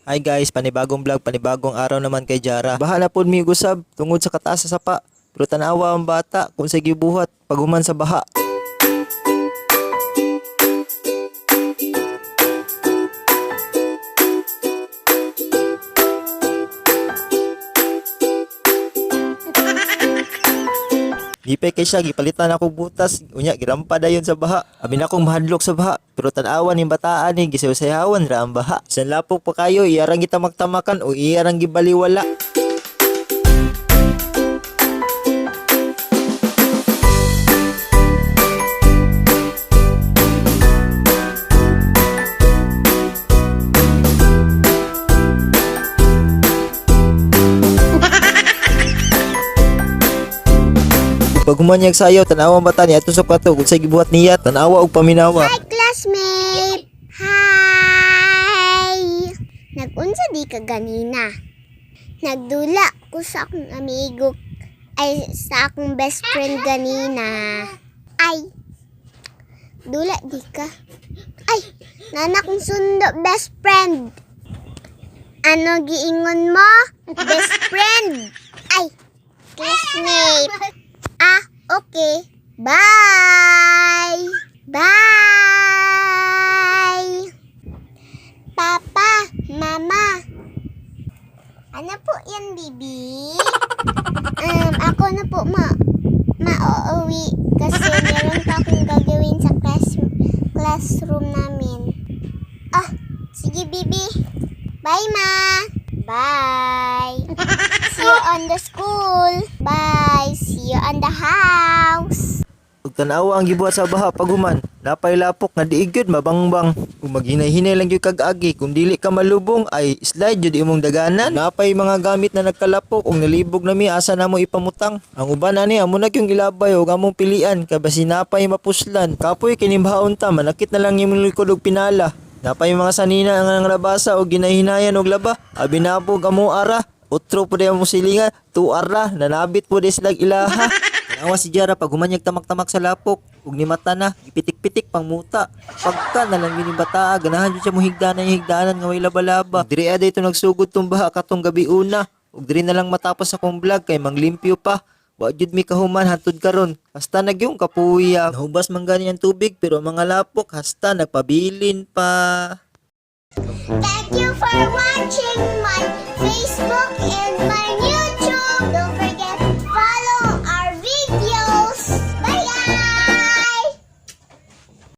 Hi guys, panibagong vlog, panibagong araw naman kay Jara. Bahala pod mi gusab tungod sa kataas sa sapa. Pero tanawa ang bata kung sa gibuhat paghuman sa baha. Lipay kay siya, gipalitan ako butas, unya girampa dayon sa baha. Abi na akong mahadlok sa baha, pero tan-awan ning bataan ni gisayaw-sayawan ra ang baha. Bisan lapok pa kayo, iyarang gitamak-tamakan o iyarang gibaliwala. Pag humanyag sayaw, tan-awa ang bata niya ato sa kwarto kung sa gibuhat niya, tan-awa og paminawa. Hi, classmate! Hi! Nag-unsa di ka ganina? Nagdula ko sa akong amigo, ay sa akong best friend ganina. Ay! Dula di ka. Ay! Nana kong sundo, best friend! Ano giingon mo? Best friend! Ay! Classmate! Ah, okay. Bye! Bye! Papa, Mama. Ano po yan, baby? Ako na po mauuwi kasi meron pa akong gagawin sa classroom namin. Ah, sige, baby. Bye, Ma. Bye. See you on the school. Bye. See you on the house. Ug tan-awa ang gibuhat sa baha paghuman, napay lapok nga diig gyud mabangbang. Ug maghinay-hinay lang gyud kag agi, kung dili ka malubong ay slide gyud imong daganan. Napay mga gamit na nagkalapok ug nalibog nami asa namo ipamutang. Ang uban ani amo na gyung gilabay ug among pilian kay basin napay mapuslan. Kapoy kinimbaon ta manakit na lang imong likod og pinala. Napay mga sanina nga nabasa og ginahinayan og laba. Abi nabog amo ara. Utro po mo silingan, tuara, nanabit po di silag ilaha. Tanawa si Jara pag humanyag tamak-tamak sa lapok, ug ni mata na, gipitik-pitik pang muta. Pagka na lang yun yung bataa, ganahan yun siya mo higdanan yung higdanan nga way laba-laba. Diri aday ito nagsugod tong baha katong gabi una. Ug diri na lang matapos akong vlog kay manglimpyo pa. Wa jud mi kahuman hantud karon. Hasta nagyong kapuya. Nahubas man gani ang tubig pero ang mga lapok hasta nagpabilin pa. Thank you for watching my Facebook and my YouTube. Don't